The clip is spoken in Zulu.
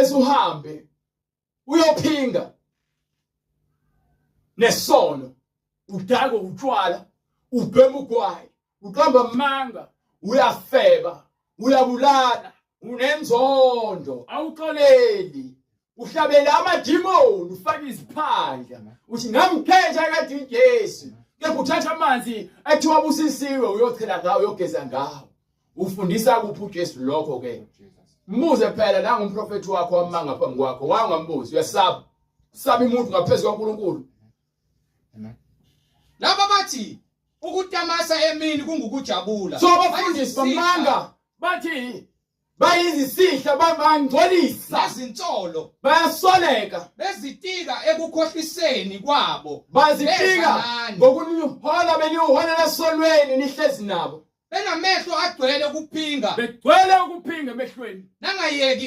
Esuhambe uyophinga nesono, udakwe utshwala, ubhema ugwayi, uqamba amanga, uyafeba, uyabulala, unenzondo, awuxoleli, uhlabela amadimoni, ufaka iziphandla, uthi ngamkhetha kade uJesu, kepha uthatha amanzi ethiwa busisiwe uyochela ngawo, uyogeza ngawo. Ufundisa kuphi uJesu lokho ke? Mbuze phela la ngumprofethi wakho wamanga phambi kwakho, wangambuzi, uyasaba. Saba umuntu ngaphezulu kwaNkulunkulu. Amen. Laba bathi ukutamasa emini kungukujabula. So abafundisi bamanga bathi bayizisihla, bangcolisa nezinsolo, bayasoleka, bezitika ekukhohliseni kwabo, bazitika ngokunihola, beniholela esolweni nihlezi nabo, benamehlo agcwele ukuphinga, begcwele ukuphinga emehlweni, nangayeki